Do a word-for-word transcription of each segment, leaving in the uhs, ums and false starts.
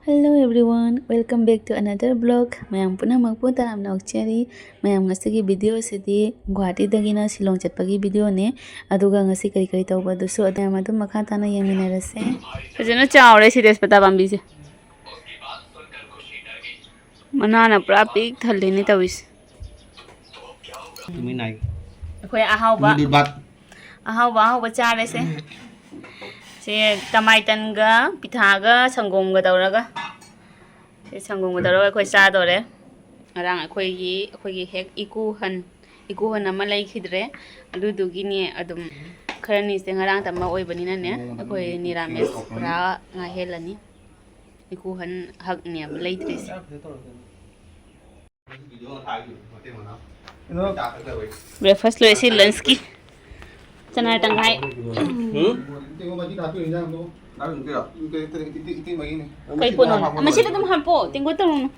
Hello everyone, welcome back to another vlog. ꯃꯌꯥꯝ ꯄꯨꯝꯅꯃꯛꯄꯨ ꯇꯔꯥꯝꯅ ꯑꯣꯛꯆꯔꯤ꯫ ꯃꯌꯥꯝ, ꯉꯁꯤꯒꯤ video ꯑꯁꯤꯗꯤ ꯒꯨꯋꯥꯍꯥꯇꯤꯗꯒꯤꯅ ꯁꯤꯂꯣꯡ ꯆꯠꯄꯒꯤ video ꯅꯦ꯫ ꯑꯗꯨꯒ ꯉꯁꯤ ꯀꯔꯤ ꯀꯔꯤ ꯇꯧꯕ ꯑꯗꯨꯁꯨ ꯑꯗꯨ ꯃꯌꯥꯝ ꯑꯗꯨꯝ ꯃꯈꯥ ꯇꯥꯅ ꯌꯦꯡꯃꯤꯟꯅꯔꯁꯦ꯫ ꯐꯖꯅ ꯆꯥꯎꯔꯦ ꯁꯤ ꯇꯦꯖꯄꯇꯥ ꯄꯥꯝꯕꯤꯁꯦ꯫ ꯃꯅꯥꯅ ꯄꯨꯔꯥ ꯄꯤꯛ ꯊꯜꯂꯤꯅꯦ ꯇꯧꯔꯤꯁꯦ꯫ ꯇꯨꯃꯤꯟ ꯅꯥꯏ꯫ ꯑꯩꯈꯣꯏ ꯑꯍꯥꯎꯕ ꯅꯨꯡꯗꯤꯜ ꯚꯥꯠ꯫ ꯑꯍꯥꯎꯕ ꯑꯍꯥꯎꯕ ꯆꯥꯔꯁꯦ꯫ ꯁꯦ ꯇꯃꯥꯏꯇꯟꯒ ꯄꯤꯊꯥꯒ ꯁꯪꯒꯣꯝꯒ ꯇꯧꯔꯒ, ꯁꯦ ꯁꯪꯒꯣꯝꯒ ꯇꯧꯔꯒ ꯑꯩꯈꯣꯏ ꯆꯥꯗꯣꯔꯦ꯫ ꯉꯔꯥꯡ ꯑꯩꯈꯣꯏꯒꯤ, ꯑꯩꯈꯣꯏꯒꯤ ꯍꯦꯛ ꯏꯀꯨꯍꯟ, ꯏꯀꯨꯍꯟ ꯑꯃ ꯂꯩꯈꯤꯗ꯭ꯔꯦ꯫ ꯑꯗꯨꯗꯨꯒꯤꯅꯦ ꯑꯗꯨꯝ ꯈꯔꯅꯤꯁꯦ ꯉꯔꯥꯡ ꯇꯝꯕ ꯑꯣꯏꯕꯅꯤꯅꯅꯦ, ꯑꯩꯈꯣꯏ ꯅꯤꯔꯥꯃꯤꯁ ꯄꯨꯔꯥ ꯉꯥꯏꯍꯦꯜꯂꯅꯤ꯫ ꯏꯀꯨꯍꯟ ꯍꯛꯅꯦꯕ ꯂꯩꯇ꯭ꯔꯤꯁꯦ꯫ Breakfast ꯂꯣꯏꯔꯦ, ꯁꯤ lunch ꯀꯤ꯫ ꯆꯅꯥ ꯇꯪꯈꯥꯏ꯫ ꯎꯝ? ꯀꯩ ꯄꯣꯠꯅꯣ? ꯃꯁꯤꯗ ꯑꯗꯨꯝ ꯍꯥꯞꯄꯣ, ꯇꯦꯡꯀꯣꯠ ꯇꯧꯔꯨꯅꯨ꯫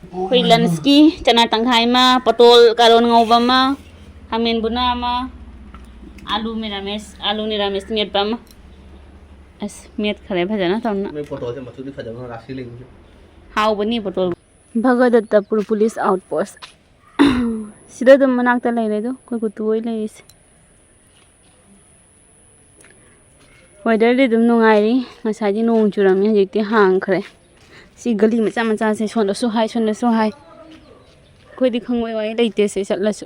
ꯑꯩꯈꯣꯏ lunch ꯀꯤ ꯆꯅꯥ ꯇꯪꯈꯥꯏ ꯑꯃ, ꯄꯣꯇꯣꯜ ꯀꯥꯔꯣꯟ ꯉꯧꯕ ꯑꯃ, ꯈꯥꯃꯦꯟ ꯕꯨꯅꯥ ꯑꯃ, ꯑꯂꯨ ꯃꯦꯔꯥꯃꯦꯁ, ꯑꯂꯨ ꯅꯤꯔꯥꯃꯦꯁ ꯃꯦꯠꯄ ꯑꯃ꯫ ꯑꯁ, ꯃꯦꯠꯈ꯭ꯔꯦ ꯐꯖꯅ ꯇꯧꯅ꯫ ꯅꯣꯏ ꯄꯣꯇꯣꯜꯁꯦ ꯃꯆꯨꯗꯤ ꯐꯖꯕ, ꯔꯥꯁꯤ ꯂꯩꯕꯁꯦ꯫ ꯍꯥꯎꯕꯅꯤ ꯄꯣꯇꯣꯜ꯫ ꯚꯒꯗꯠꯇꯄꯨꯔ police outpost꯫ ꯁꯤꯗ ꯑꯗꯨꯝ ꯃꯅꯥꯛꯇ ꯂꯩꯔꯦ ꯑꯗꯣ, ꯑꯩꯈꯣꯏ ꯀꯨꯇꯨ ꯍꯣꯏ ꯂꯩꯔꯤꯁꯦ꯫ Weather ꯗꯤ ꯑꯗꯨꯝ ꯅꯨꯡꯉꯥꯏꯔꯤ꯫ ꯉꯁꯥꯏꯗꯤ ꯅꯣꯡ ꯆꯨꯔꯝꯃꯤ, ꯍꯧꯖꯤꯛꯇꯤ ꯍꯥꯡꯈ꯭ꯔꯦ꯫ ꯁꯤ ꯒꯂꯤ ꯃꯆꯥ ꯃꯆꯥꯁꯦ ꯁꯣꯝꯗꯁꯨ ꯍꯥꯏ, ꯁꯣꯝꯗꯁꯨ ꯍꯥꯏ꯫ ꯑꯩꯈꯣꯏꯗꯤ ꯈꯪꯉꯣꯏ ꯋꯥꯏ ꯂꯩꯇꯦ ꯁꯤ ꯆꯠꯂꯁꯨ꯫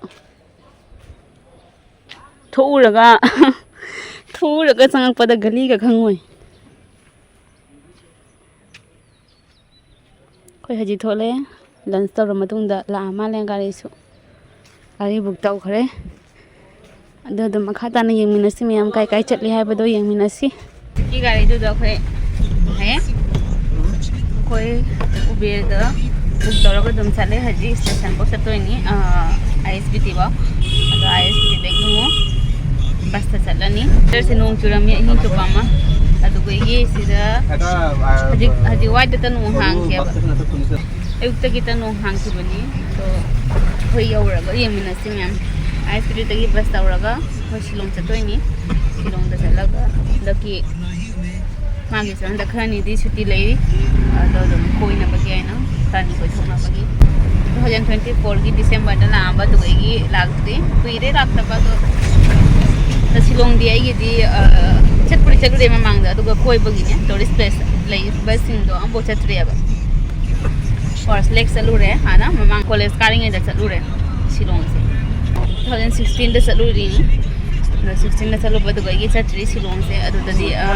ꯊꯣꯛꯎꯔꯒ, ꯊꯣꯛꯎꯔꯒ ꯆꯪꯉꯛꯄꯗ ꯒꯂꯤꯒ ꯈꯪꯉꯣꯏ꯫ ꯑꯩꯈꯣꯏ ꯍꯧꯖꯤꯛ ꯊꯣꯛꯂꯛꯑꯦ꯫ Lunch ꯇꯧꯔ ꯃꯇꯨꯡꯗ ꯂꯥꯛꯑ ꯃꯥꯜꯂꯦ ꯒꯥꯔꯤꯁꯨ꯫ ꯒꯥꯔꯤ book ꯇꯧꯈ꯭ꯔꯦ꯫ ꯑꯗꯨ ꯑꯗꯨꯝ ꯃꯈꯥ ꯇꯥꯅ ꯌꯦꯡꯃꯤꯟꯅꯁꯤ, ꯃꯌꯥꯝ ꯀꯥꯏ ꯀꯥꯏ ꯆꯠꯂꯤ ꯍꯥꯏꯕꯗꯣ ꯌꯦꯡꯃꯤꯟꯅꯁꯤ꯫ ꯁꯤ ꯒꯥꯔꯤꯗꯨꯗ ꯑꯩꯈꯣꯏ ꯍꯦ, ꯑꯩꯈꯣꯏ ꯎꯕꯦꯔꯗ book ꯇꯧꯔꯒ ꯑꯗꯨꯝ ꯆꯠꯂꯦ꯫ ꯍꯧꯖꯤꯛ station ꯐꯥꯎ ꯆꯠꯇꯣꯏꯅꯤ, ꯑꯥ, ISBT ꯐꯥꯎ꯫ ꯑꯗꯣ ISBT ꯗꯒꯤ ꯑꯃꯨꯛ bus ꯇ ꯆꯠꯂꯅꯤ꯫ Weather ꯁꯦ ꯅꯣꯡ ꯆꯨꯔꯝꯃꯤ ꯑꯍꯤꯡ ꯆꯨꯞꯄ ꯑꯃ꯫ ꯑꯗꯨꯒ ꯑꯩꯒꯤ ꯁꯤꯗ ꯍꯧꯖꯤꯛ, ꯍꯧꯖꯤꯛ ꯋꯥꯏꯗꯇ ꯅꯣꯡ ꯍꯥꯡꯈꯤꯑꯕ꯫ ꯑꯌꯨꯛꯇꯒꯤꯇ ꯅꯣꯡ ꯍꯥꯡꯈꯤꯕꯅꯤ꯫ ꯑꯗꯣ ꯑꯩꯈꯣꯏ ꯌꯧꯔꯒ ꯌꯦꯡꯃꯤꯟꯅꯁꯤ ꯃꯌꯥꯝ꯫ ISBT ꯗꯒꯤ bus ꯇꯧꯔꯒ ꯑꯩꯈꯣꯏ ꯁꯤꯂꯣꯡ ꯆꯠꯇꯣꯏꯅꯤ꯫ ꯁꯤꯂꯣꯡꯗ ꯆꯠꯂꯒ ꯍꯟꯗꯛꯀꯤ ꯃꯥꯒꯤꯁꯨ ꯍꯟꯗꯛ ꯈꯔꯅꯤꯗꯤ ꯁꯨꯇꯤ ꯂꯩꯔꯤ꯫ ꯑꯗꯣ ꯑꯗꯨꯝ ꯀꯣꯏꯅꯕꯒꯤ ꯍꯥꯏꯅ ꯈꯔꯅꯤ ꯀꯣꯏꯊꯣꯛꯅꯕꯒꯤ꯫ Two thousand twenty fourꯒꯤ Decemberꯗ ꯂꯥꯛꯑꯝꯕ, ꯑꯗꯨꯗꯒꯤ ꯂꯥꯛꯇ꯭ꯔꯤ꯫ ꯀꯨꯏꯔꯦ ꯂꯥꯛꯇꯕ꯫ ꯑꯗꯣ ꯁꯤꯂꯣꯡꯗꯤ ꯑꯩꯒꯤꯗꯤ, ꯑ, ꯆꯠꯄꯨꯗꯤ ꯆꯠꯂꯨꯔꯦ ꯃꯃꯥꯡꯗ, ꯑꯗꯨꯒ ꯀꯣꯏꯕꯒꯤꯅꯦ, tourist place ꯂꯩꯕꯁꯤꯡꯗꯣ ꯑꯃꯐꯥꯎ ꯆꯠꯇ꯭ꯔꯤꯑꯕ꯫ Horse Lake ꯆꯠꯂꯨꯔꯦ ꯍꯥꯟꯅ, ꯃꯃꯥꯡ college ꯀꯥꯔꯤꯉꯩꯗ ꯆꯠꯂꯨꯔꯦ ꯁꯤꯂꯣꯡꯁꯦ꯫ Two thousand sixteenꯗ ꯆꯠꯂꯨꯔꯤꯅꯤ꯫ ꯑꯗꯣ sixteenꯗ ꯆꯠꯂꯨꯕꯗꯨꯗꯒꯤ ꯆꯠꯇ꯭ꯔꯤ ꯁꯤꯂꯣꯡꯁꯦ꯫ ꯑꯗꯨꯗꯗꯤ, ꯑ,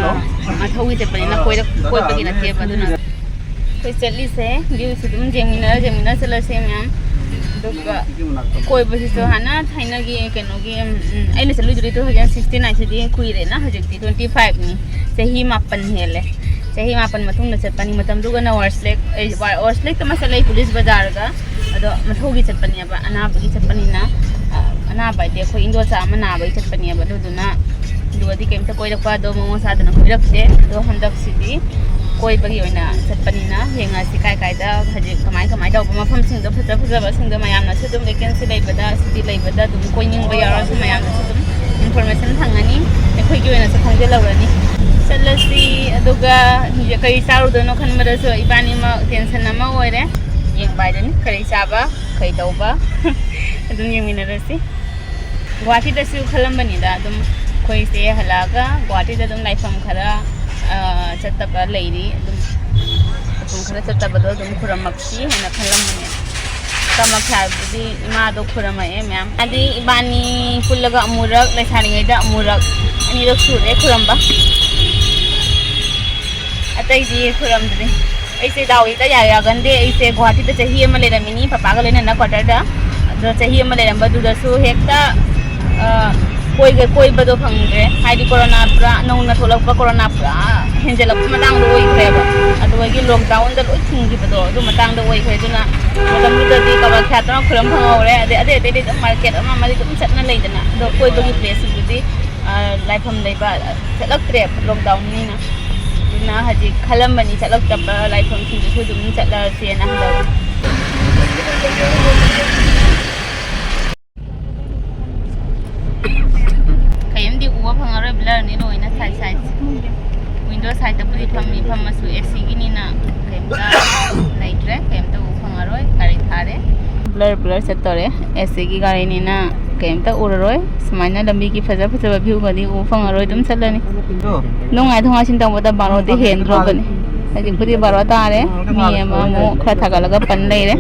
ꯃꯊꯧꯒꯤ ꯆꯠꯄꯅꯤꯅ ꯀꯣꯏꯔꯛ-, ꯀꯣꯏꯕꯒꯤ ꯅꯠꯇꯦꯕ꯫ ꯑꯗꯨꯅ ꯑꯩꯈꯣꯏ ꯆꯠꯂꯤꯁꯦ, viewꯁꯦ ꯑꯗꯨꯝ ꯌꯦꯡꯃꯤꯟꯅꯔ ꯌꯦꯡꯃꯤꯟꯅꯔ ꯆꯠꯂꯁꯦ ꯃꯌꯥꯝ꯫ ꯑꯗꯨꯒ ꯀꯣꯏꯕꯁꯤꯁꯨ ꯍꯥꯟꯅ ꯊꯥꯏꯅꯒꯤ ꯀꯩꯅꯣꯒꯤ, ꯎꯝ, ꯎꯝ, ꯑꯩꯅ ꯆꯠꯂꯨꯏꯗꯨꯗꯤ two thousand sixteen ꯍꯥꯏꯁꯤꯗꯤ ꯀꯨꯏꯔꯦꯅ, ꯍꯧꯖꯤꯛꯇꯤ twenty fiveꯅꯤ꯫ ꯆꯍꯤ ꯃꯥꯄꯟ ꯍꯦꯜꯂꯦ꯫ ꯆꯍꯤ ꯃꯥꯄꯟ ꯃꯇꯨꯡꯗ ꯆꯠꯄꯅꯤ꯫ ꯃꯇꯝꯗꯨꯒꯅ Horse Lake, ꯑꯩ, Horse Lakeꯇ ꯑꯃ ꯆꯠꯂꯦ, police bazaarꯒ꯫ ꯑꯗꯣ ꯃꯊꯧꯒꯤ ꯆꯠꯄꯅꯦꯕ, ꯑꯅꯥꯕꯒꯤ ꯆꯠꯄꯅꯤꯅ꯫ ꯑ, ꯑꯅꯥꯕ ꯍꯥꯏꯗꯤ ꯑꯩꯈꯣꯏ ꯏꯟꯗꯣꯆꯥ ꯑꯃ ꯅꯥꯕꯒꯤ ꯆꯠꯄꯅꯦꯕ꯫ ꯑꯗꯨꯗꯨꯅ ꯑꯗꯨꯒꯗꯤ ꯀꯩꯝꯇ ꯀꯣꯏꯔꯛꯄ ꯑꯗꯣ ꯃꯑꯣꯡ ꯆꯥꯗꯅ ꯀꯣꯏꯔꯛꯇꯦ꯫ ꯑꯗꯣ ꯍꯟꯗꯛꯁꯤꯗꯤ ꯀꯣꯏꯕꯒꯤ ꯑꯣꯏꯅ ꯆꯠꯄꯅꯤꯅ ꯌꯦꯡꯉꯁꯤ ꯀꯥꯏ ꯀꯥꯏꯗ ꯍꯧꯖꯤꯛ ꯀꯃꯥꯏ ꯀꯃꯥꯏ ꯇꯧꯕ ꯃꯐꯝꯁꯤꯡꯗꯣ ꯐꯖ ꯐꯖꯕꯁꯤꯡꯗꯣ ꯃꯌꯥꯝꯅꯁꯨ ꯑꯗꯨꯝ vacancy ꯂꯩꯕꯗ, ꯁꯨꯇꯤ ꯂꯩꯕꯗ ꯑꯗꯨꯝ ꯀꯣꯏꯅꯤꯡꯕ ꯌꯥꯎꯔꯁꯨ ꯃꯌꯥꯝꯅꯁꯨ ꯑꯗꯨꯝ information ꯐꯪꯉꯅꯤ, ꯑꯩꯈꯣꯏꯒꯤ ꯑꯣꯏꯅꯁꯨ ꯈꯪꯖꯤꯜꯍꯧꯔꯅꯤ꯫ ꯆꯠꯂꯁꯤ꯫ ꯑꯗꯨꯒ ꯀꯔꯤ ꯆꯥꯔꯨꯗꯣꯏꯅꯣ ꯈꯟꯕꯗꯁꯨ ꯏꯕꯥꯅꯤꯃꯛ tension ꯑꯃ ꯑꯣꯏꯔꯦ꯫ ꯌꯦꯡꯕ ꯍꯥꯏꯗꯨꯅꯤ, ꯀꯔꯤ ꯆꯥꯕ, ꯀꯔꯤ ꯇꯧꯕ꯫ ꯑꯗꯨꯝ ꯌꯦꯡꯃꯤꯟꯅꯔꯁꯤ꯫ ꯒꯨꯍꯥꯇꯤꯗꯁꯨ ꯈꯜꯂꯝꯕꯅꯤꯗ, ꯑꯗꯨꯝ ꯑꯩꯈꯣꯏꯁꯦ ꯍꯜꯂꯛꯑꯒ ꯒꯨꯍꯥꯇꯤꯗ ꯑꯗꯨꯝ ꯂꯥꯏꯐꯝ ꯈꯔ, ꯑ, ꯆꯠꯇꯕ ꯂꯩꯔꯤ꯫ ꯑꯗꯨꯝ ꯃꯐꯝ ꯈꯔ ꯆꯠꯇꯕꯗꯣ ꯑꯗꯨꯝ ꯈꯨꯔꯨꯝꯃꯛꯁꯤ ꯍꯥꯏꯅ ꯈꯜꯂꯝꯕꯅꯦ꯫ ꯀꯥꯃꯈ꯭ꯌꯥꯕꯨꯗꯤ ꯏꯃꯥꯗꯣ ꯈꯨꯔꯨꯝꯃꯛꯑꯦ ꯃꯌꯥꯝ꯫ ꯍꯥꯏꯗꯤ ꯏꯕꯥꯅꯤ ꯄꯨꯜꯂꯒ ꯑꯃꯨꯔꯛ, ꯂꯩꯁꯥꯔꯤꯉꯩꯗ ꯑꯃꯨꯔꯛ, ꯑꯅꯤꯔꯛ ꯁꯨꯔꯦ ꯈꯨꯔꯨꯝꯕ꯫ ꯑꯇꯩꯗꯤ ꯈꯨꯔꯨꯝꯗ꯭ꯔꯤ꯫ ꯑꯩꯁꯦ ꯗꯥꯎ ꯍꯦꯛꯇ ꯌꯥ-, ꯌꯥꯒꯟꯗꯦ꯫ ꯑꯩꯁꯦ ꯒꯨꯍꯥꯇꯤꯗ ꯆꯍꯤ ꯑꯃ ꯂꯩꯔꯝꯃꯤꯅꯤ ꯄꯄꯥꯒ ꯂꯣꯏꯅꯅ quarterꯗ꯫ ꯑꯗꯣ ꯆꯍꯤ ꯑꯃ ꯂꯩꯔꯝꯕꯗꯨꯗꯁꯨ ꯍꯦꯛꯇ, ꯑ, ꯀꯣꯏꯒ-, ꯀꯣꯏꯕꯗꯣ ꯐꯪꯗ꯭ꯔꯦ꯫ ꯍꯥꯏꯗꯤ ꯀꯣꯔꯣꯅꯥ ꯄꯨꯔꯥ ꯅꯧꯅ ꯊꯣꯛꯂꯛꯄ, ꯀꯣꯔꯣꯅꯥ ꯄꯨꯔꯥ ꯍꯦꯟꯖꯜꯂꯛꯄ ꯃꯇꯥꯡꯗꯣ ꯑꯣꯏꯈ꯭ꯔꯦꯕ꯫ ꯑꯗꯨꯗꯒꯤ lockdownꯗ ꯂꯣꯏ ꯊꯤꯡꯈꯤꯕꯗꯣ ꯑꯗꯨ ꯃꯇꯥꯡꯗ ꯑꯣꯏꯈ꯭ꯔꯦ꯫ ꯑꯗꯨꯅ ꯃꯇꯝꯗꯨꯗꯗꯤ ꯀꯥꯃꯈ꯭ꯌꯥꯗꯅ ꯈꯨꯔꯨꯝ ꯐꯪꯍꯧꯔꯦ꯫ ꯑꯗꯩ ꯑꯇꯩ ꯑꯇꯩꯗꯤ ꯑꯗꯨꯝ market ꯑꯃ ꯑꯃꯗꯤ ꯑꯗꯨꯝ ꯆꯠꯅ ꯂꯩꯗꯅ꯫ ꯑꯗꯣ ꯀꯣꯏꯕꯒꯤ placeꯁꯤꯡꯗꯨꯗꯤ, ꯑ, ꯂꯥꯏꯐꯝ ꯂꯩꯕ ꯆꯠꯂꯛꯇ꯭ꯔꯦ lockdownꯅꯤꯅ꯫ ꯑꯗꯨꯅ ꯍꯧꯖꯤꯛ ꯈꯜꯂꯝꯕꯅꯤ ꯆꯠꯂꯛꯇꯕ ꯂꯥꯏꯐꯝꯁꯤꯡꯗꯨꯁꯨ ꯑꯗꯨꯝ ꯆꯠꯂꯁꯦꯅ ꯍꯟꯗꯛ꯫ ꯀꯩꯝꯗꯤ ꯎꯕ ꯐꯪꯉꯔꯣꯏ, blurꯅꯤ ꯂꯣꯏꯅ side side꯫ ꯑꯗꯣ ꯁꯥꯏꯠꯇꯕꯨꯗꯤ ꯐꯝꯃꯤ, ꯐꯝꯃꯁꯨ ꯑꯦ ꯁꯤꯒꯤꯅꯤꯅ ꯀꯩꯝꯇ ꯂꯩꯇ꯭ꯔꯦ, ꯀꯩꯝꯇ ꯎ ꯐꯪꯉꯔꯣꯏ꯫ ꯒꯥꯔꯤ ꯊꯥꯔꯦ꯫ Blur blur ꯆꯠꯇꯧꯔꯦ꯫ ꯑꯦ ꯁꯤꯒꯤ ꯒꯥꯔꯤꯅꯤꯅ ꯀꯩꯝꯇ ꯎꯔꯔꯣꯏ꯫ ꯁꯨꯃꯥꯏꯅ ꯂꯝꯕꯤꯒꯤ ꯐꯖ ꯐꯖꯕ ꯚ꯭ꯌꯨꯒꯗꯤ ꯎ ꯐꯪꯉꯔꯣꯏ꯫ ꯑꯗꯨꯝ ꯆꯠꯂꯅꯤ꯫ ꯅꯨꯡꯉꯥꯏ ꯊꯣꯛ ꯉꯥꯏꯁꯤꯟ ꯇꯧꯕꯗ ꯕꯥꯔꯣꯗꯤ ꯍꯦꯟꯗ꯭ꯔꯣꯕꯅꯤ꯫ ꯍꯧꯖꯤꯛꯄꯨꯗꯤ ꯕꯥꯔꯣ ꯇꯥꯔꯦ꯫ ꯃꯤ ꯑꯃ ꯑꯃꯨꯛ ꯈꯔ ꯊꯥꯒꯠꯂꯒ ꯄꯟ ꯂꯩꯔꯦ꯫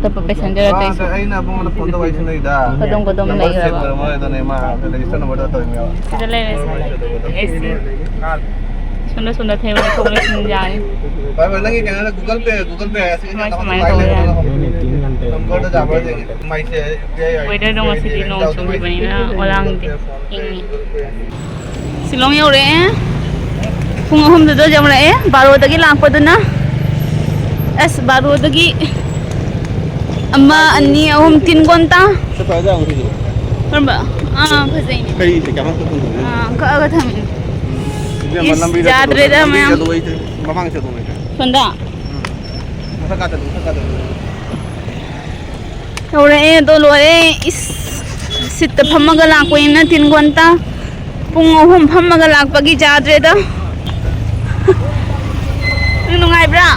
ꯑꯇꯣꯞꯄ ꯄꯦꯁꯦꯟꯖꯔ ꯑꯇꯩꯁꯨ ꯑꯩꯅ ꯑꯕꯨꯡꯉꯣꯗ ꯐꯣꯟ ꯇꯧꯕ ꯑꯩꯁꯨ ꯂꯩꯗ꯫ ꯀꯗꯣꯝ ꯀꯗꯣꯝ ꯅꯝꯕꯔ ꯂꯩꯈ꯭ꯔꯕ? ꯁꯦꯚ ꯇꯧꯔꯝꯃꯣꯏ, ꯑꯗꯨꯅꯦ ꯃꯥ ꯔꯦꯖꯤꯁꯇꯔ ꯅꯝꯕꯔꯗꯣ ꯇꯧꯔꯤꯅꯦꯕ꯫ ꯁꯤꯗ ꯂꯩꯔꯦ, ꯁꯤꯗ꯫ ꯑꯦ ꯁꯤ꯫ ꯁꯣꯝꯗ, ꯁꯣꯝꯗ ꯊꯦꯡꯅ ꯊꯣꯛꯅ ꯁꯤꯟ ꯌꯥꯅꯤ꯫ ꯚꯥꯏ, ꯚꯥꯏ, ꯅꯪꯒꯤ ꯀꯩꯅꯣꯗ Google Pay, Google Pay ꯑꯁꯤ ꯁꯨꯃꯥꯏ, ꯁꯨꯃꯥꯏꯅ ꯇꯧꯕ ꯌꯥꯅꯤ꯫ ꯅꯝꯕꯔꯗꯣ ꯌꯥꯕ꯭ꯔꯥ ꯌꯦꯡꯒꯦ꯫ ꯃꯥꯏꯁꯦ U P I I D ꯋꯦꯗꯔꯗꯣ ꯉꯁꯤꯗꯤ ꯅꯣꯡ ꯆꯨꯈꯤꯕꯅꯤꯅ ꯑꯣꯂꯥꯡꯗꯦ꯫ ꯏꯪꯉꯤ꯫ ꯁꯤꯂꯣꯡ ꯌꯧꯔꯛꯑꯦ꯫ ꯄꯨꯡ ꯑꯍꯨꯝꯗꯨꯗ ꯌꯧꯔꯛꯑꯦ, ꯕꯥꯔꯣꯗꯒꯤ ꯂꯥꯛꯄꯗꯨꯅ꯫ ꯑꯁ, ꯕꯥꯔꯣꯗꯒꯤ ꯑꯃ, ꯑꯅꯤ, ꯑꯍꯨꯝ, ꯇꯤꯟ ꯀꯣꯟ ꯇꯥ꯫ ꯀꯔꯝꯕ? ꯑꯥ, ꯐꯖꯩꯅꯦ꯫ ꯑꯥ, ꯀꯛꯑꯒ ꯊꯝꯃꯤꯅꯦ꯫ ꯏꯁ, ꯌꯥꯗ꯭ꯔꯦꯗ ꯃꯌꯥꯝ꯫ ꯁꯣꯝꯗ꯫ ꯌꯧꯔꯛꯑꯦ ꯑꯗꯣ ꯂꯣꯏꯔꯦ꯫ ꯏꯁ, ꯁꯤꯠꯇ ꯐꯝꯃꯒ ꯂꯥꯛꯄꯅꯤꯅ ꯇꯤꯟ ꯀꯣꯟ ꯇꯥ꯫ ꯄꯨꯡ ꯑꯍꯨꯝ ꯐꯝꯃꯒ ꯂꯥꯛꯄꯒꯤ ꯌꯥꯗ꯭ꯔꯦꯗ꯫ ꯅꯪ ꯅꯨꯡꯉꯥꯏꯕ꯭ꯔꯥ?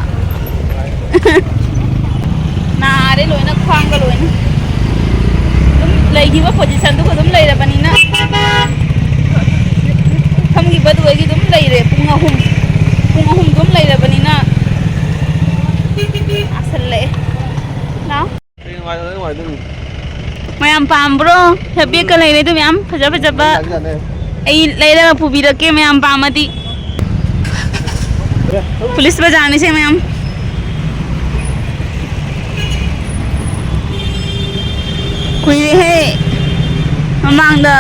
ꯅꯥꯔꯦ ꯂꯣꯏꯅ, ꯈ꯭ꯋꯥꯡꯒ ꯂꯣꯏꯅ꯫ ꯑꯗꯨꯝ ꯂꯩꯈꯤꯕ ꯄꯣꯖꯤꯁꯟꯗꯨꯒ ꯑꯗꯨꯝ ꯂꯩꯔꯕꯅꯤꯅ, ꯐꯝꯈꯤꯕꯗꯨꯗꯒꯤ ꯑꯗꯨꯝ ꯂꯩꯔꯦ꯫ ꯄꯨꯡ ꯑꯍꯨꯝ, ꯄꯨꯡ ꯑꯍꯨꯝ ꯑꯗꯨꯝ ꯂꯩꯔꯕꯅꯤꯅ ꯅꯥꯁꯜꯂꯛꯑꯦ꯫ ꯂꯥꯎ꯫ ꯃꯌꯥꯝ ꯄꯥꯝꯕ꯭ꯔꯣ? ꯍꯦꯕꯤꯒ ꯂꯩꯔꯦ ꯑꯗꯨ ꯃꯌꯥꯝ ꯐꯖ ꯐꯖꯕ꯫ ꯑꯩ ꯂꯩꯔꯒ ꯄꯨꯕꯤꯔꯛꯀꯦ ꯃꯌꯥꯝ ꯄꯥꯝꯃꯗꯤ꯫ ꯄꯨꯂꯤꯁ ꯕꯖꯥꯔꯅꯤꯁꯦ ꯃꯌꯥꯝ꯫ ꯀꯨꯏꯔꯦꯍꯦ꯫ ꯃꯃꯥꯡꯗ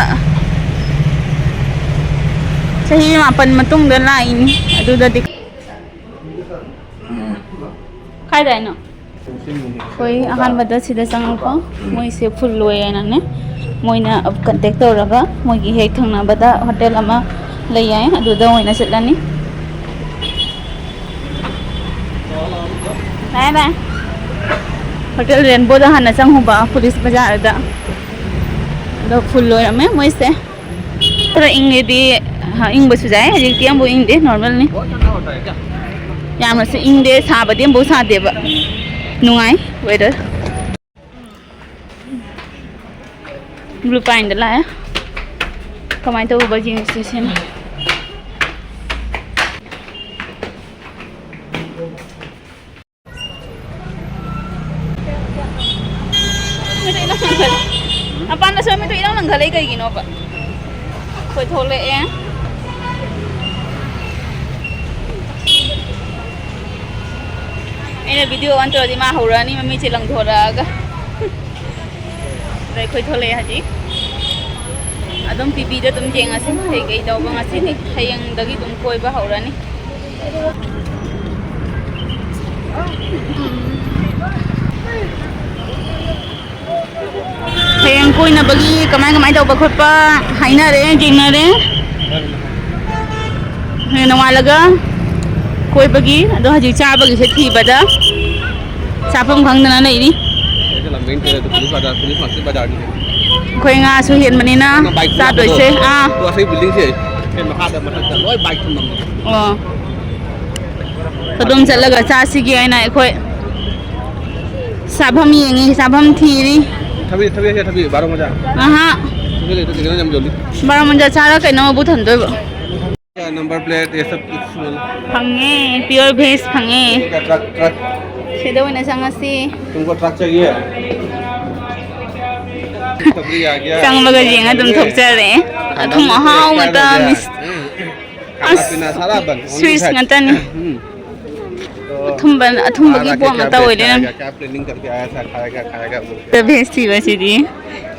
ꯆꯍꯤ ꯃꯥꯄꯟ ꯃꯇꯨꯡꯗ ꯂꯥꯛꯏꯅꯤ꯫ ꯑꯗꯨꯗꯗꯤ ꯀꯥꯏꯗ ꯍꯥꯏꯅꯣ? ꯑꯩꯈꯣꯏ ꯑꯍꯥꯟꯕꯗ ꯁꯤꯗ ꯆꯪꯉꯛꯄ, ꯃꯣꯏꯁꯦ ꯐꯨꯜ ꯑꯣꯏꯌꯦꯅꯅꯦ, ꯃꯣꯏꯅ ꯀꯟꯇꯦꯛ ꯇꯧꯔꯒ ꯃꯣꯏꯒꯤ ꯍꯦꯛ ꯊꯪꯅꯕꯗ ꯍꯣꯇꯦꯜ ꯑꯃ ꯂꯩ ꯍꯥꯏ, ꯑꯗꯨꯗ ꯑꯣꯏꯅ ꯆꯠꯂꯅꯤ꯫ ꯕꯥꯏ ꯕꯥꯏ꯫ ꯍꯣꯇꯦꯜ ꯔꯦꯟꯕꯣꯗ ꯍꯥꯟꯅ ꯆꯪꯉꯨꯕ, ꯄꯨꯂꯤꯁ ꯕꯖꯥꯔꯗ꯫ ꯑꯗꯣ ꯐꯨꯜ ꯑꯣꯏꯔꯝꯃꯦ ꯃꯣꯏꯁꯦ꯫ ꯈꯔ ꯏꯪꯉꯗꯤ ꯍꯥ, ꯏꯪꯕꯁꯨ ꯌꯥꯏ, ꯍꯧꯖꯤꯛꯇꯤ ꯑꯃꯐꯥꯎ ꯏꯪꯗꯦ, ꯅꯣꯔꯃꯦꯜꯅꯤ꯫ ꯌꯥꯝꯅꯁꯨ ꯏꯪꯗꯦ, ꯁꯥꯕꯗꯤ ꯑꯃꯐꯥꯎ ꯁꯥꯗꯦꯕ, ꯅꯨꯡꯉꯥꯏ ꯋꯦꯗꯔ꯫ ꯕ꯭ꯂꯨ ꯄꯥꯏꯟꯗ ꯂꯥꯛꯑꯦ꯫ ꯀꯃꯥꯏꯅ ꯇꯧꯕ ꯌꯦꯡꯁꯤ ꯁꯤꯅ꯫ ꯃꯄꯥꯟꯗꯁꯨ ꯃꯤꯗꯣ ꯏꯔꯥꯡ ꯂꯪꯈꯠꯂꯛꯏ ꯀꯩꯒꯤꯅꯣꯕ? ꯑꯩꯈꯣꯏ ꯊꯣꯛꯂꯛꯑꯦ꯫ ꯑꯩꯅ ꯚꯤꯗꯤꯑꯣ ꯑꯣꯟ ꯇꯧꯔꯗꯤ ꯃꯥ ꯍꯧꯔꯛꯑꯅꯤ ꯃꯃꯤꯠꯁꯦ ꯂꯪꯊꯣꯔꯛꯑꯒ꯫ ꯑꯗ ꯑꯩꯈꯣꯏ ꯊꯣꯛꯂꯛꯑꯦ ꯍꯧꯖꯤꯛ꯫ ꯑꯗꯨꯝ ꯇꯤꯚꯤꯗ ꯑꯗꯨꯝ ꯌꯦꯡꯉꯁꯤ ꯀꯩꯀꯩ ꯇꯧꯕ ꯉꯁꯤꯗꯤ꯫ ꯍꯌꯦꯡꯗꯒꯤ ꯑꯗꯨꯝ ꯀꯣꯏꯕ ꯍꯧꯔꯅꯤ꯫ ꯍꯌꯦꯡ ꯀꯣꯏꯅꯕꯒꯤ ꯀꯃꯥꯏ ꯀꯃꯥꯏ ꯇꯧꯕ ꯈꯣꯠꯄ ꯍꯥꯏꯅꯔꯦ, ꯌꯦꯡꯅꯔꯦ꯫ ꯍꯌꯦꯡ ꯅꯣꯡꯉꯥꯜꯂꯒ ꯀꯣꯏꯕꯒꯤ, ꯑꯗꯣ ꯍꯧꯖꯤꯛ ꯆꯥꯕꯒꯤꯁꯦ ꯊꯤꯕꯗ ꯆꯥꯐꯝ ꯈꯪꯗꯅ ꯂꯩꯔꯤ꯫ ꯑꯩꯁꯦ ꯂꯝꯕꯦꯟ ꯇꯨꯔꯦꯜꯗ ꯄꯨꯂꯤꯁ ꯕꯖꯥꯔ, ꯄꯨꯂꯤꯁ ꯃꯥꯔꯀꯦꯠ ꯕꯖꯥꯔꯒꯤꯁꯦ꯫ ꯑꯩꯈꯣꯏ ꯉꯥꯁꯨ ꯍꯦꯟꯕꯅꯤꯅ ꯅꯪꯅ ꯕꯥꯏꯛ ꯆꯥꯗꯣꯏꯁꯦ꯫ ꯊꯝꯃꯛꯄꯗꯣ꯫ ꯑꯥ꯫ ꯑꯗꯣ ꯑꯁꯤ ꯕꯤꯜꯗꯤꯡꯁꯦ, ꯁꯤ ꯃꯈꯥꯗ ꯃꯊꯛꯇ ꯂꯣꯏ ꯕꯥꯏꯛ ꯊꯝꯃꯝꯅꯦ꯫ ꯑꯣ꯫ ꯑꯗꯨꯝ ꯆꯠꯂꯒ ꯆꯥꯁꯤꯒꯦ ꯍꯥꯏꯅ ꯑꯩꯈꯣꯏ ꯆꯥꯐꯝ ꯌꯦꯡꯉꯤ, ꯆꯥꯐꯝ ꯊꯤꯔꯤ꯫ ꯊꯕꯤ, ꯊꯕꯤ, ꯊꯕꯤ, ꯕꯥꯔꯣ ꯃꯖꯥ꯫ ꯑꯍꯥ꯫ ꯊꯕꯤ ꯂꯩꯇ꯭ꯔꯗꯤ ꯀꯩꯅꯣ ꯌꯥꯝ ꯌꯣꯜꯂꯤ꯫ ꯕꯥꯔꯣ ꯃꯖꯥ ꯆꯥꯔ ꯀꯩꯅꯣ ꯃꯕꯨ ꯊꯟꯗꯣꯏꯕ꯫ ꯅꯝꯕꯔ ꯄ꯭ꯂꯦꯠ, ꯌꯦ ꯁꯕ ꯀꯨꯆ ꯐꯪꯉꯦ, ꯄꯤꯌꯣꯔ ꯚꯦꯖ ꯐꯪꯉꯦ꯫ Truck, truck. ꯁꯤꯗ ꯑꯣꯏꯅ ꯆꯪꯉꯁꯤ꯫ ꯇꯨꯝꯀꯣ ꯇ꯭ꯔꯛ ꯆꯥꯍꯤꯌꯦ? ꯆꯪꯕꯒ ꯌꯦꯡꯉ ꯑꯗꯨꯝ ꯊꯣꯛꯆꯔꯦ꯫ ꯑꯊꯨꯝ ꯑꯍꯥꯎ ꯉꯥꯛꯇ, ꯃꯤꯁ꯫ ꯑꯁ, ꯁ꯭ꯋꯤꯠꯁ ꯉꯥꯛꯇꯅꯤ꯫ ꯑꯊꯨꯝꯕ, ꯑꯊꯨꯝꯕꯒꯤ ꯄꯣꯠ ꯉꯥꯛꯇ ꯑꯣꯏꯔꯦ꯫ ꯚꯦꯖ ꯊꯤꯕꯁꯤꯗꯤ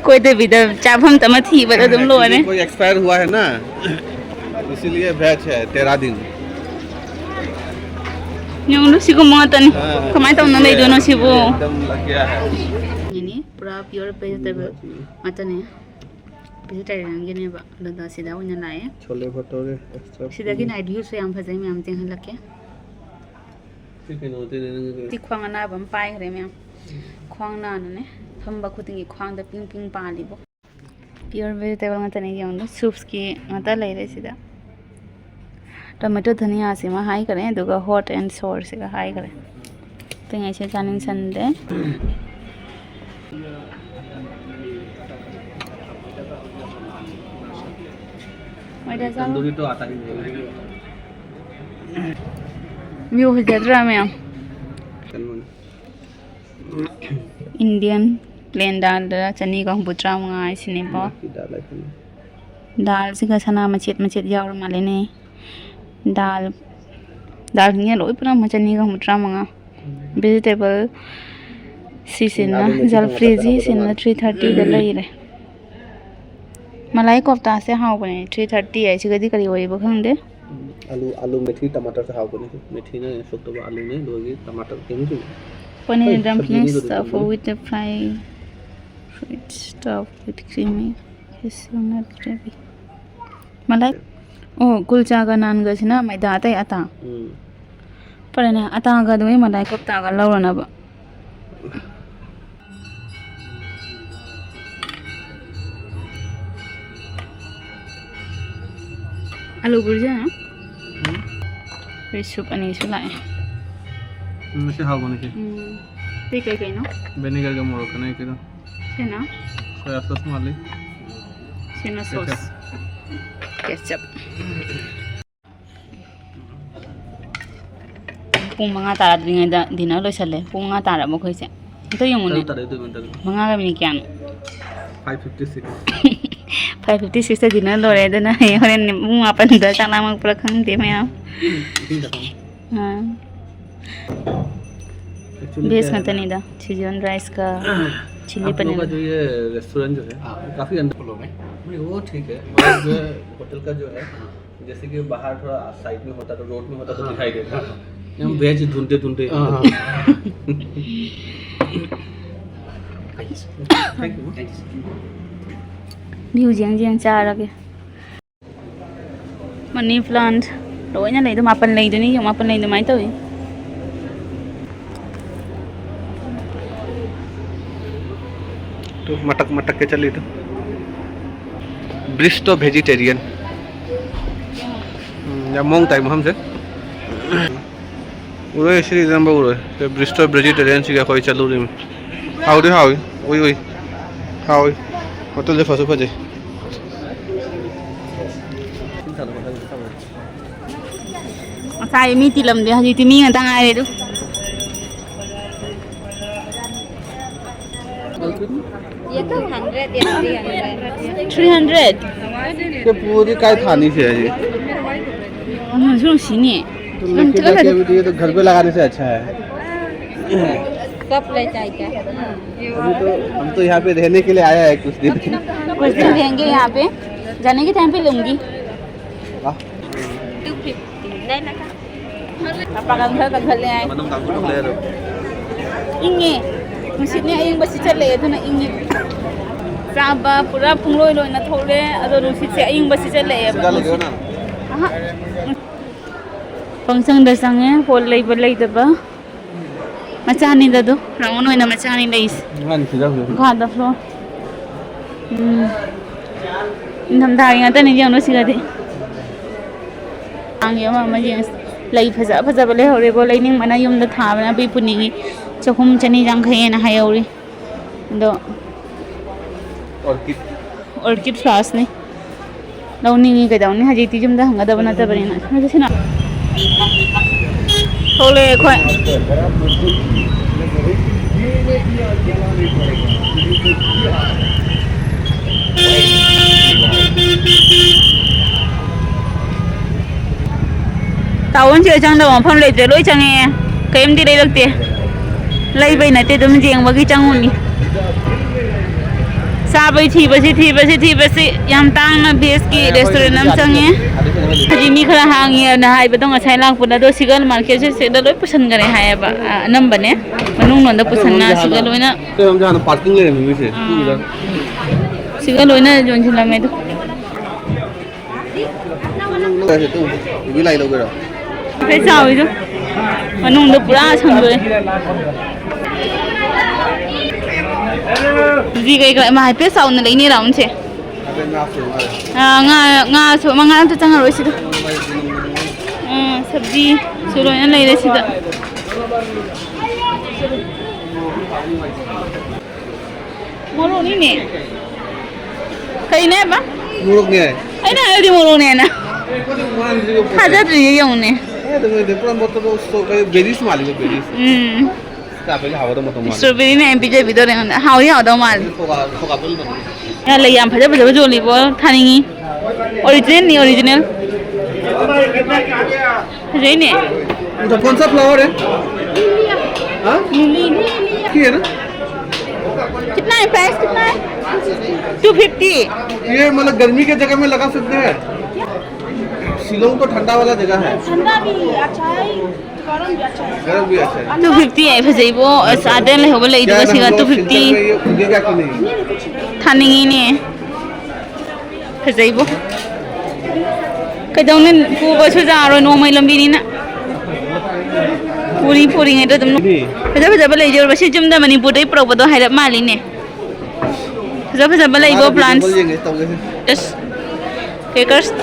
ꯀꯣꯏꯗꯕꯤꯗ ꯆꯥꯐꯝ ꯑꯃ ꯊꯤꯕꯗ ꯑꯗꯨꯝ ꯂꯣꯏꯔꯦ꯫ ꯌꯦꯡꯉꯨ, ꯁꯤꯒꯨꯝꯕ ꯉꯥꯛꯇꯅꯤ꯫ ꯀꯃꯥꯏꯅ ꯇꯧꯅ ꯂꯩꯗꯣꯏꯅꯣ ꯁꯤꯕꯨ? ꯄꯨꯔꯥ ꯄꯤꯌꯣꯔ ꯚꯦꯖꯤꯇꯦꯕꯜ ꯉꯥꯛꯇꯅꯦ꯫ ꯚꯦꯖꯤꯇꯦꯔꯤꯌꯟꯒꯤꯅꯦꯕ, ꯑꯗꯨꯗ ꯁꯤꯗ ꯑꯣꯏꯅ ꯂꯥꯛꯑꯦ꯫ ꯁꯤꯗꯒꯤ ꯅꯥꯏꯠ ꯚ꯭ꯌꯨꯁꯨ ꯌꯥꯝ ꯐꯖꯩ, ꯃꯌꯥꯝ ꯌꯦꯡꯍꯜꯂꯛꯀꯦ꯫ ꯁꯤ ꯈ꯭ꯋꯥꯡ ꯑꯅꯥꯕ ꯑꯃ ꯄꯥꯏꯈ꯭ꯔꯦ, ꯃꯌꯥꯝ꯫ ꯈ꯭ꯋꯥꯡ ꯅꯥꯅꯅꯦ, ꯐꯝꯕ ꯈꯨꯗꯤꯡꯒꯤ ꯈ꯭ꯋꯥꯡꯗ ꯄꯤꯡ ꯄꯤꯡ ꯄꯥꯜꯂꯤꯕꯣ꯫ ꯄꯤꯌꯣꯔ ꯚꯦꯖꯤꯇꯦꯕꯜ ꯉꯥꯛꯇꯅꯦ, ꯌꯦꯡꯉꯨ, ꯁꯨꯞꯁꯀꯤ ꯉꯥꯛꯇ ꯂꯩꯔꯦ ꯁꯤꯗ꯫ ꯇꯣꯃꯦꯇꯣ ꯙꯅꯤꯌꯥꯁꯤꯃ ꯍꯥꯏꯈ꯭ꯔꯦ, ꯑꯗꯨꯒ ꯍꯣꯠ ꯑꯦꯟ ꯁꯣꯔꯁꯤꯒ ꯍꯥꯏꯈ꯭ꯔꯦ꯫ ꯑꯇꯩꯉꯩꯁꯦ ꯆꯥꯅꯤꯡꯁꯟꯗꯦ꯫ ꯃꯣꯏꯗ ꯆꯥꯔꯣ꯫ ꯇꯟꯗꯨꯔꯤ ꯇꯣ ꯑꯥꯇꯥ ꯍꯤ ꯅꯍꯤ ꯍꯥꯏ꯫ ꯚ꯭ꯌꯨ ꯐꯖꯗ꯭ꯔꯥ ꯃꯌꯥꯝ? ꯀꯩꯅꯣꯅꯦ꯫ ꯏꯟꯗꯤꯌꯟ ꯄ꯭ꯂꯦꯟ ꯗꯥꯜꯗ ꯆꯅꯤꯒ ꯍꯨꯝꯐꯨꯇꯔꯥ ꯃꯉꯥ ꯍꯥꯏꯁꯤꯅꯦꯀꯣ꯫ ꯗꯥꯜ ꯍꯥꯏꯁꯤꯅꯦ꯫ ꯗꯥꯜꯁꯤꯒ ꯁꯅꯥ ꯃꯆꯦꯠ ꯃꯆꯦꯠ ꯌꯥꯎꯔ ꯃꯥꯜꯂꯦꯅꯦ꯫ ꯗꯥꯜ, ꯗꯥꯜꯁꯤꯡꯁꯦ ꯂꯣꯏ ꯄꯨꯝꯅꯃꯛ ꯆꯅꯤꯒ ꯍꯨꯝꯐꯨꯇꯔꯥ ꯃꯉꯥ꯫ ꯚꯤꯖꯤꯇꯦꯕꯜ ꯁꯤꯁꯤꯅ, ꯖꯜꯐ꯭ꯔꯦꯖꯤ ꯁꯤꯅ ꯊ꯭ꯔꯤ ꯊꯥꯔꯇꯤꯗ ꯂꯩꯔꯦ꯫ ꯃꯂꯥꯏ ꯀꯣꯐꯇꯥꯁꯦ ꯍꯥꯎꯕꯅꯦ, ꯊ꯭ꯔꯤ ꯊꯥꯔꯇꯤ ꯍꯥꯏꯁꯤꯒꯗꯤ ꯀꯔꯤ ꯑꯣꯏꯔꯤꯕ ꯈꯪꯗꯦ꯫ ꯑꯂꯨ, ꯑꯂꯨ, ꯃꯦꯊꯤ, ꯇꯃꯥꯇꯔꯁꯦ ꯍꯥꯎꯕꯅꯦ꯫ ꯃꯦꯊꯤꯅ ꯁꯣꯛ ꯇꯧꯕ ꯑꯂꯨꯅꯦ, ꯑꯗꯨꯒꯤ ꯇꯃꯥꯇꯔ ꯀꯩꯅꯣꯁꯤꯡ꯫ Paneer dumplings stuffed with the fry, fried stuffed with creamy hazelnut gravy. ꯃꯂꯥꯏ, ꯑꯣ, ꯀꯨꯜꯆꯥꯒ ꯅꯥꯟꯒꯁꯤꯅ ꯃꯩꯗꯥ ꯑꯇꯩ ꯑꯇꯥ꯫ ꯎꯝ꯫ ꯐꯔꯦꯅꯦ, ꯑꯇꯥꯒ ꯑꯗꯨꯒ ꯃꯂꯥꯏ ꯀꯣꯐꯇꯥꯒ ꯂꯧꯔꯅꯕ꯫ ꯑꯂꯨ ꯕꯨꯔꯖꯥ꯫ ꯎꯝ꯫ ꯑꯩꯈꯣꯏ ꯁꯨꯞ ꯑꯅꯤꯁꯨ ꯂꯥꯛꯑꯦ꯫ ꯎꯝ, ꯃꯁꯤ ꯍꯥꯎꯕꯅꯤ ꯁꯤ꯫ ꯎꯝ꯫ ꯑꯇꯩ ꯀꯩ ꯀꯩꯅꯣ? ꯚꯤꯅꯦꯒꯔꯒ ꯃꯣꯔꯣꯛꯀꯅꯦ ꯁꯤꯗ꯫ ꯁꯤꯅ? ꯁꯣꯌꯥ ꯁꯣꯁ ꯃꯥꯜꯂꯤ꯫ ꯁꯤꯅ ꯁꯣꯁ꯫ ꯀꯦꯆꯞ꯫ ꯀꯦꯆꯞ꯫ ꯄꯨꯡ ꯃꯉꯥ ꯇꯥꯗ꯭ꯔꯤꯉꯩꯗ ꯗꯤꯅꯔ ꯂꯣꯏꯁꯜꯂꯦ꯫ ꯄꯨꯡ ꯃꯉꯥ ꯇꯥꯔꯕ ꯑꯩꯈꯣꯏꯁꯦ꯫ ꯑꯝꯇ ꯌꯦꯡꯉꯨꯅꯦ꯫ ꯇꯔꯨꯛ ꯇꯥꯔꯦ, ꯑꯗꯨ ꯃꯇꯝꯗ꯫ ꯃꯉꯥꯒ ꯃꯤꯅꯤꯠ ꯀꯌꯥꯅꯣ? Five fifty six. Five fifty ꯁꯤꯛꯁꯇ ꯗꯤꯅꯔ ꯂꯣꯏꯔꯦ, ꯑꯗꯨꯅ ꯍꯌꯦꯡ ꯍꯣꯔꯦꯟ ꯄꯨꯡ ꯃꯥꯄꯟꯗ ꯆꯥꯛ ꯂꯥꯝꯃꯛꯄ꯭ꯔꯥ ꯈꯪꯗꯦ ꯃꯌꯥꯝ꯫ ꯏꯁꯤꯡ ꯊꯛꯄ꯫ ꯑꯥ꯫ Actually ꯚꯦꯖ क्या है ना, ꯉꯥꯛꯇꯅꯤꯗ, ꯁꯤꯖꯟ ꯔꯥꯏꯁꯀ ꯆꯤꯂꯤ आप लोगों का पनीर। जो ये रेस्टोरेंट जो है, हाँ, काफ़ी अंदर लोग हैं। नहीं, वो ठीक है, और जो है, होटल का जो है, जैसे कि बाहर थोड़ा साइड में होता तो, रोड में होता तो हाँ। दिखाई देता। हाँ। हम वेज ढूंढते ढूंढते हाँ, हाँ। Thank you. Thank you. View ꯌꯦꯡ ꯌꯦꯡ ꯆꯥꯔꯒꯦ꯫ ꯃꯅꯤ ꯄ꯭ꯂꯥꯟꯠ ꯂꯣꯏꯅ ꯂꯩꯗꯣ, ꯃꯥꯄꯟ ꯂꯩꯗꯨꯅꯤ, ꯌꯦꯡꯉꯨ, ꯃꯥꯄꯟ ꯂꯩ ꯑꯗꯨꯃꯥꯏꯅ ꯇꯧꯏ꯫ तो मटक मटक के चली तो। ब्रिज तो वेजिटेरियन। हम्म, ꯌꯥꯝ ꯃꯑꯣꯡ ꯇꯥꯏ ꯃꯐꯝꯁꯦ꯫ ꯎꯔꯣꯏ, ꯁꯤꯗꯤ ꯅꯝꯕ ꯎꯔꯣꯏ꯫ ꯁꯤ ꯕ꯭ꯔꯤꯁꯇꯣ ꯚꯦꯖꯤꯇꯦꯔꯤꯌꯟꯁꯤꯒ ꯑꯩꯈꯣꯏ ꯆꯠꯂꯨꯔꯤꯕꯅꯤ꯫ ꯍꯥꯎꯗꯤ ꯍꯥꯎꯏ꯫ ꯎꯏ ꯎꯏ꯫ ꯍꯥꯎꯏ꯫ ꯍꯣꯇꯦꯜꯁꯦ ꯐꯁꯨ ꯐꯖꯩ꯫ ꯉꯁꯥꯏ ꯃꯤ ꯇꯤꯜꯂꯝꯗꯦ, ꯍꯧꯖꯤꯛꯇꯤ ꯃꯤ ꯉꯥꯛꯇ ꯉꯥꯏꯔꯦ ꯑꯗꯨ꯫ ये तो हंड्रेड या थ्री हंड्रेड। Three hundred. ये पूरी काय थानी से है ये? ꯎꯝ, ꯁꯨꯝ ꯁꯤꯅꯤ꯫ तुम लेके जाके अभी तो ये तो घर पे लगाने से अच्छा है। कप ले चाय क्या? अभी तो हम तो यहाँ पे रहने के लिए आया है कुछ दिन। कुछ दिन रहेंगे यहाँ पे, जाने के टाइम पे लूंगी। वाह। टू फिफ्टी नहीं लगा। ꯃꯄꯥꯡꯒꯜ ꯈꯔ ꯀꯟꯈꯠꯂꯦ ꯍꯥꯏ꯫ ꯃꯅꯨꯡ ꯀꯥꯡꯕꯨ ꯂꯩꯔꯣ꯫ ꯏꯪꯉꯦ꯫ ꯅꯨꯡꯁꯤꯠꯅꯦ ꯑꯏꯪꯕ ꯁꯤꯠꯆꯜꯂꯛꯑꯦ, ꯑꯗꯨꯅ ꯏꯪꯉꯦ꯫ ꯆꯥꯕ ꯄꯨꯔꯥ ꯄꯨꯡꯂꯣꯏ ꯂꯣꯏꯅ ꯊꯣꯛꯂꯦ, ꯑꯗꯣ ꯅꯨꯡꯁꯤꯠꯁꯦ ꯑꯏꯪꯕ ꯁꯤꯠꯆꯜꯂꯛꯑꯦꯕ꯫ ꯁꯤꯗ ꯂꯩꯒꯦꯔꯣ ꯅꯪ? ꯑꯍ꯫ ꯄꯪꯆꯪꯗ ꯆꯪꯉꯦ, ꯍꯣꯜ ꯂꯩꯕ ꯂꯩꯇꯕ꯫ ꯃꯆꯥꯅꯤꯗ ꯑꯗꯨ, ꯔꯥꯎꯟ ꯑꯣꯏꯅ ꯃꯆꯥꯅꯤ ꯂꯩꯁꯦ꯫ ꯃꯈꯥꯗ ꯐ꯭ꯂꯣꯔ꯫ ꯎꯝ꯫ ꯅꯤꯡꯊꯝꯊꯥꯒꯤ ꯉꯥꯛꯇꯅꯤ ꯌꯦꯡꯉꯨ ꯁꯤꯒꯗꯤ꯫ ꯀꯥꯡꯒꯤ ꯑꯃ ꯑꯃ ꯌꯦꯡꯉꯁꯤ꯫ ꯂꯩ ꯐꯖ ꯐꯖꯕ ꯂꯩꯍꯧꯔꯦꯕꯣ꯫ ꯂꯩꯅꯤꯡꯕꯅ ꯌꯨꯝꯗ ꯊꯥꯕꯅ ꯑꯩ ꯄꯨꯅꯤꯡꯉꯤ꯫ ꯆꯍꯨꯝ ꯆꯅꯤ ꯌꯥꯡꯈꯩ ꯍꯥꯏꯅ ꯍꯥꯏꯍꯧꯔꯤ꯫ ꯑꯗꯣ ꯑꯣꯔꯀꯤꯠ꯫ ꯑꯣꯔꯀꯤꯠ ꯐ꯭ꯂꯥꯁꯅꯤ꯫ ꯂꯧꯅꯤꯡꯉꯤ ꯀꯩꯗꯧꯅꯤ? ꯍꯧꯖꯤꯛꯇꯤ ꯌꯨꯝꯗ ꯍꯪꯒꯗꯕ ꯅꯠꯇꯕꯅꯤꯅ꯫ ꯑꯗꯨ ꯁꯤꯅ ꯊꯣꯛꯂꯛꯑꯦ ꯑꯩꯈꯣꯏ꯫ ꯇꯥꯎꯟꯁꯤꯗ ꯆꯪꯗꯕ ꯃꯐꯝ ꯂꯩꯇ꯭ꯔꯦ, ꯂꯣꯏ ꯆꯪꯉꯛꯑꯦ꯫ ꯀꯔꯤꯝꯇ ꯂꯩꯔꯛꯇꯦ꯫ ꯂꯩꯕꯩ ꯅꯠꯇꯦ, ꯑꯗꯨꯝ ꯌꯦꯡꯕꯒꯤ ꯆꯪꯉꯨꯅꯤ꯫ ꯆꯥꯕꯩ ꯊꯤꯕꯁꯤ, ꯊꯤꯕꯁꯤ, ꯊꯤꯕꯁꯤ꯫ ꯌꯥꯝ ꯇꯥꯡꯅ ꯚꯦꯖꯀꯤ ꯔꯦꯁꯇꯨꯔꯦꯟ ꯑꯃ ꯆꯪꯉꯦ꯫ ꯍꯧꯖꯤꯛ ꯃꯤ ꯈꯔ ꯍꯥꯡꯉꯦꯅ ꯍꯥꯏꯕꯗꯣ ꯉꯁꯥꯏ ꯂꯥꯛꯄꯗ, ꯑꯗꯣ ꯁꯤꯒꯜ ꯃꯥꯔꯀꯦꯠꯁꯦ ꯁꯤꯗ ꯂꯣꯏ ꯄꯨꯁꯟꯈꯔꯦ ꯍꯥꯏꯌꯦꯕ꯫ ꯑ, ꯑꯅꯝꯕꯅꯦ꯫ ꯃꯅꯨꯡ ꯂꯣꯝꯗ ꯄꯨꯁꯟꯅ ꯁꯤꯒ ꯂꯣꯏꯅ꯫ ꯑꯩꯈꯣꯏꯔꯣꯝꯁꯦ ꯍꯥꯟꯅ ꯄꯥꯔꯀꯤꯡ ꯂꯩꯔꯝꯃꯤ ꯃꯤꯁꯦ꯫ ꯑꯥ꯫ ꯁꯤꯒ ꯂꯣꯏꯅ ꯌꯣꯟꯁꯤꯜꯂꯝꯃꯦ ꯑꯗꯨ꯫ ꯅꯪ ꯂꯧꯔꯁꯦ ꯇꯨ꯫ ꯏꯕꯤ ꯂꯥꯏ ꯂꯧꯒꯦꯔꯣ? ꯐꯦ ꯆꯥꯎꯋꯤꯗꯣ꯫ ꯃꯅꯨꯡꯗ ꯄꯨꯔꯥ ꯁꯟꯗꯣꯛꯑꯦ꯫ ꯖꯤ ꯀꯩꯀꯥ ꯏꯃꯥ ꯍꯥꯏꯐꯦꯠ ꯆꯥꯎꯅ ꯂꯩꯅꯦ ꯔꯥꯎꯟꯁꯦ꯫ ꯑꯗꯩ ꯉꯥ ꯁꯨ ꯉꯥꯏꯔꯦ꯫ ꯑꯥ, ꯉꯥ, ꯉꯥꯁꯨ, ꯃꯉꯥ ꯑꯝꯇ ꯆꯪꯉꯔꯣꯏ ꯁꯤꯗ꯫ ꯅꯪ ꯃꯩ ꯅꯨꯡ ꯁꯕꯖꯤꯁꯨ ꯂꯣꯏꯅ ꯂꯩꯔꯦ ꯁꯤꯗ꯫ ꯃꯣꯔꯣꯛꯅꯤꯅꯦ꯫ ꯀꯩꯅꯦ ꯍꯥꯏꯕ? ꯃꯣꯔꯣꯛꯅꯦ꯫ ꯑꯩꯅ ꯍꯥꯏꯕꯗꯤ ꯃꯣꯔꯣꯛꯅꯦꯅ꯫ ꯃꯥꯅꯤꯁꯤꯕꯨ ꯄꯣꯠ ꯊꯥꯖꯗ꯭ꯔꯤꯁꯦ ꯌꯦꯡꯉꯨꯅꯦ꯫ ꯑꯦ, ꯑꯗꯨ ꯃꯣꯏꯗꯤ ꯄꯨꯔꯥ ꯃꯣꯠꯇꯣ ꯁꯣ-, ꯀꯩ ꯕꯦꯔꯤꯁ ꯃꯥꯜꯂꯤꯕ, ꯕꯦꯔꯤꯁ꯫ ꯎꯝ꯫ ꯆꯥꯕꯩꯗꯤ ꯍꯥꯎꯒꯗꯧ ꯃꯇꯝ ꯃꯥꯜꯂꯤ꯫ ꯏꯁꯇ꯭ꯔꯣꯕꯦꯔꯤ ꯃꯌꯥꯝ ꯄꯤꯖꯕꯤꯗꯣꯔꯦ ꯑꯩꯉꯣꯟꯗ꯫ ꯍꯥꯎꯗꯤ ꯍꯥꯎꯗꯧ ꯃꯥꯜꯂꯤ꯫ ꯈꯣꯀꯥ-, ꯈꯣꯀꯥ ꯄꯨꯟꯕꯅꯤ꯫ ꯌꯥ, ꯂꯩ ꯌꯥꯝ ꯐꯖ ꯐꯖꯕ ꯌꯣꯜꯂꯤꯕꯣ, ꯊꯥꯅꯤꯡꯉꯤ꯫ ꯑꯣꯔꯤꯖꯤꯅꯦꯜꯅꯤ, ꯑꯣꯔꯤꯖꯤꯅꯦꯜ꯫ ꯐꯖꯩꯅꯦ꯫ ये तो कौन सा फ्लावर है? हाँ? ये है ना? कितना है, प्राइस कितना है? Two fifty. ये मतलब गर्मी के जगह में लगा सकते हैं। शिलोंग तो ठंडा वाला जगह है। ठंडा भी अच्छा है, गरम भी अच्छा है। गरम भी अच्छा है। ꯇꯨ ꯐꯤꯐꯇꯤ ꯍꯥꯏ, ꯐꯖꯩꯕꯣ꯫ ꯑꯁ, ꯑꯥꯗ ꯂꯩꯍꯧꯕ ꯂꯩꯗꯨꯒ ꯁꯤꯒ ꯇꯨ ꯐꯤꯐꯇꯤ꯫ ꯊꯥꯅꯤꯡꯉꯤꯅꯦ꯫ ꯐꯖꯩꯕꯣ꯫ ꯀꯩꯗꯧꯅꯤ, ꯄꯨꯕꯁꯨ ꯌꯥꯔꯣꯏ, ꯅꯣꯡꯃꯩ ꯂꯝꯕꯤꯅꯤꯅ꯫ ꯄꯨꯔꯤ ꯄꯨꯔꯤꯉꯩꯗ ꯑꯗꯨꯝ ꯐꯖ ꯐꯖꯕ ꯂꯩꯖꯔꯕ꯫ ꯁꯤ ꯌꯨꯝꯗ ꯃꯅꯤꯄꯨꯔꯗꯩ ꯄꯨꯔꯛꯄꯗꯣ ꯍꯥꯏꯔꯞ ꯃꯥꯜꯂꯤꯅꯦ꯫ ꯐꯖ ꯐꯖꯕ ꯂꯩꯕꯣ, ꯃꯥꯅ ꯄ꯭ꯂꯥꯟꯁ꯫ ꯖꯪꯒꯜ ꯌꯦꯡꯒꯦ ꯇꯧꯒꯦꯁꯦ꯫ ꯑꯁ꯫ ꯀ꯭ꯔꯦꯀꯔꯁ꯫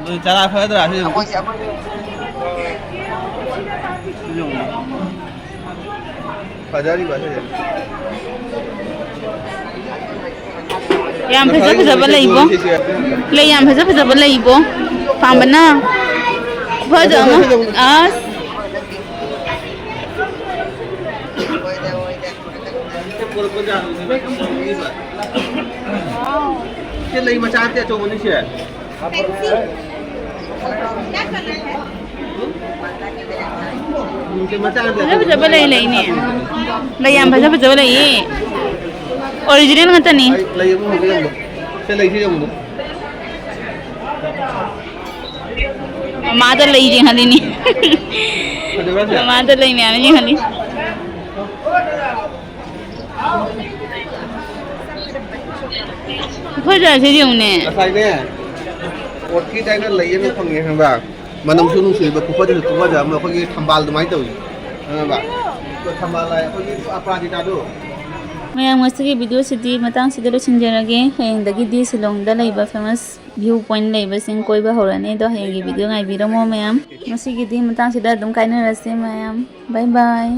ꯅꯣꯏ ꯆꯔꯥ ꯐꯒꯗ꯭ꯔꯥ ꯁꯤ ꯌꯦꯡꯉꯨ꯫ ꯁꯤ ꯌꯦꯡꯉꯨ꯫ ꯐꯖꯔꯤꯕ ꯁꯤꯁꯦ꯫ ꯌꯥꯝ ꯐꯖ ꯐꯖꯕ ꯂꯩꯕꯣ꯫ ꯂꯩ ꯌꯥꯝ ꯐꯖ ꯐꯖꯕ ꯂꯩꯕꯣ꯫ ꯄꯥꯝꯕꯅ ꯐꯖ ꯑꯃ꯫ ꯑꯁ꯫ ꯁꯤ ꯂꯩ ꯃꯆꯥ ꯅꯠꯇꯦ, ꯑꯆꯧꯕꯅꯤ ꯁꯦ꯫ ꯁꯤ ꯃꯆꯥ ꯅꯠꯇꯦ, ꯐꯖ ꯐꯖꯕ ꯂꯩ ꯂꯩꯅꯦ꯫ ꯂꯩ ꯌꯥꯝ ꯐꯖ ꯐꯖꯕ ꯂꯩꯌꯦ꯫ ꯑꯣꯔꯤꯖꯤꯅꯦꯜ ꯉꯥꯛꯇꯅꯤ꯫ ꯑꯩ ꯂꯩ ꯑꯃ ꯍꯧꯖꯤꯛ ꯌꯦꯡꯉꯣ꯫ ꯁꯤ ꯂꯩꯁꯤ ꯌꯦꯡꯉꯣ꯫ ꯃꯃꯥꯗ ꯂꯩ ꯌꯦꯡꯍꯜꯂꯤꯅꯤ꯫ ꯐꯖꯕ꯭ꯔꯥ ꯁꯦ? ꯃꯃꯥꯗ ꯂꯩ ꯃꯌꯥꯝ ꯌꯦꯡꯍꯜꯂꯤ꯫ ꯑꯩꯈꯣꯏ ꯖꯥꯠꯁꯦ ꯌꯦꯡꯉꯨꯅꯦ꯫ ꯉꯁꯥꯏꯅꯦ, ꯑꯣꯔꯀꯤꯗ ꯍꯥꯏꯅ ꯂꯩ ꯑꯃ ꯐꯪꯉꯦ ꯈꯪꯕ꯭ꯔꯥ? ꯃꯅꯝꯁꯨ ꯅꯨꯡꯁꯤꯕ, ꯈꯨꯐꯖꯁꯨ ꯈꯨꯐꯖ ꯑꯃ, ꯑꯩꯈꯣꯏꯒꯤ ꯊꯝꯕꯥꯜ ꯑꯗꯨꯃꯥꯏꯅ ꯇꯧꯏ꯫ ꯈꯪꯉꯕ? ꯑꯩꯈꯣꯏ ꯊꯝꯕꯥꯜ ꯍꯥꯏ, ꯑꯩꯈꯣꯏꯒꯤ ꯑꯄꯔꯥꯖꯤꯇꯥꯗꯣ꯫ ꯃꯌꯥꯝ, ꯉꯁꯤꯒꯤ ꯚꯤꯗꯤꯑꯣꯁꯤꯗꯤ ꯃꯇꯥꯡꯁꯤꯗ ꯂꯣꯏꯁꯤꯟꯖꯔꯒꯦ꯫ ꯍꯌꯦꯡꯗꯒꯤꯗꯤ ꯁꯤꯂꯣꯡꯗ ꯂꯩꯕ ꯐꯦꯃꯁ ꯚ꯭ꯌꯨ ꯄꯣꯏꯟ ꯂꯩꯕꯁꯤꯡ ꯀꯣꯏꯕ ꯍꯧꯔꯅꯤ꯫ ꯑꯗꯣ ꯍꯌꯦꯡꯒꯤ ꯚꯤꯗꯤꯑꯣ ꯉꯥꯏꯕꯤꯔꯝꯃꯣ ꯃꯌꯥꯝ꯫ ꯉꯁꯤꯒꯤꯗꯤ ꯃꯇꯥꯡꯁꯤꯗ ꯑꯗꯨꯝ ꯀꯥꯏꯅꯔꯁꯦ ꯃꯌꯥꯝ꯫ ꯕꯥꯏ ꯕꯥꯏ꯫